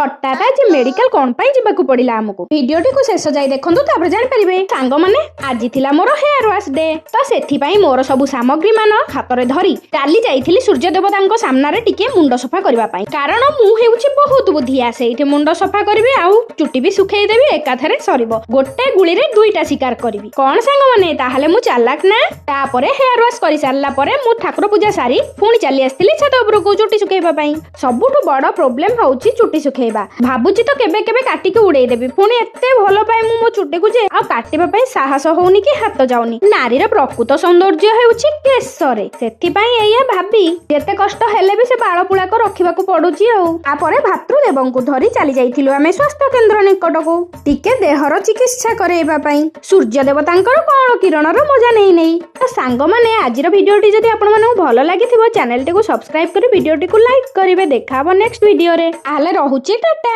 ହଠାତ୍ ଆଜି ମେଡିକାଲ କଣ ପାଇଁ ଯିବାକୁ ପଡିଲା ଆମକୁ? ଭିଡିଓଟିକୁ ଶେଷ ଯାଇ ଦେଖନ୍ତୁ, ତାପରେ ଜାଣିପାରିବେ। ସାଙ୍ଗମାନେ, ଆଜି ଥିଲା ମୋର ହେୟାର ୱାଶ ଡେ। ତ ସେଥିପାଇଁ ମୋର ସବୁ ସାମଗ୍ରୀ ମାନ ହାତରେ ଧରି ଚାଲି ଯାଇଥିଲି ସୂର୍ଯ୍ୟ ଦେବତାଙ୍କ ସାମ୍ନାରେ ଟିକେ ମୁଣ୍ଡ ସଫା କରିବା ପାଇଁ। କାରଣ ମୁଁ ହେଉଛି ବହୁତ ବୁଦ୍ଧିଆ। ସେଇଠି ମୁଣ୍ଡ ସଫା କରିବି ଆଉ ଚୁଟି ବି ଶୁଖେଇ ଦେବି, ଏକାଥରେ ସରିବ। ଗୋଟେ ଗୁଳିରେ ଦୁଇଟା ଶିକାର କରିବି। କଣ ସାଙ୍ଗମାନେ, ତାହେଲେ ମୁଁ ଚାଲାକ ନା? ତାପରେ ହେୟାର ୱାଶ କରି ସାରିଲା ପରେ ମୁଁ ଠାକୁର ପୂଜା ସାରି ପୁଣି ଚାଲି ଆସିଥିଲି ଛାତ ଉପରକୁ ଚୁଟି ଶୁଖେଇବା ପାଇଁ। ସବୁଠୁ ବଡ ପ୍ରୋବ୍ଲେମ ହଉଛି ଚୁଟି ଶୁଖେଇବା। ଭାବୁଛି ତ କେବେ କେବେ କାଟିକି ଉଡେଇ ଦେବି। ପୁଣି ଏତେ ଭଲ ପାଏ ମୁଁ ମୋ ଚୁଟିକୁ ଯେ ଆଉ କାଟିବା ପାଇଁ ସାହସ ହଉନି କି ହାତ ଯାଉନି। ନାରୀର ପ୍ରକୃତ ସୌନ୍ଦର୍ଯ୍ୟ ହେଉଛି କେଶରେ। ସେଥିପାଇଁ ଏଇଆ ଭାବି ଯେତେ କଷ୍ଟ ହେଲେ ବି ସେ ବାଳ ପୁଳାକ ରଖିବାକୁ ପଡୁଛି। ଆଉ ତାପରେ ଭାତୃଦେବଙ୍କୁ ଧରି ଚାଲି ଯାଇଥିଲୁ ଆମେ ସ୍ୱାସ୍ଥ୍ୟ କେନ୍ଦ୍ର ନିକଟକୁ, ଟିକେ ଦେହର ଚିକିତ୍ସା କରେଇବା ପାଇଁ, ସୂର୍ଯ୍ୟ ଦେବତାଙ୍କର କଅଁଳ କିରଣର ମଜା ନେଇ ନେଇ। ତ ସାଙ୍ଗମାନେ, ଆଜିର ଭିଡିଓଟି ଯଦି ଆପଣମାନଙ୍କୁ ଭଲ ଲାଗିଥିବ, ଚ୍ୟାନେଲଟିକୁ ସବସ୍କ୍ରାଇବ କରି ଭିଡିଓଟିକୁ ଲାଇକ୍ କରିବେ। ଦେଖା ହବ ନେକ୍ସଟ ଭିଡିଓରେ। ତାହେଲେ ରହୁଛି, ଟାଟା।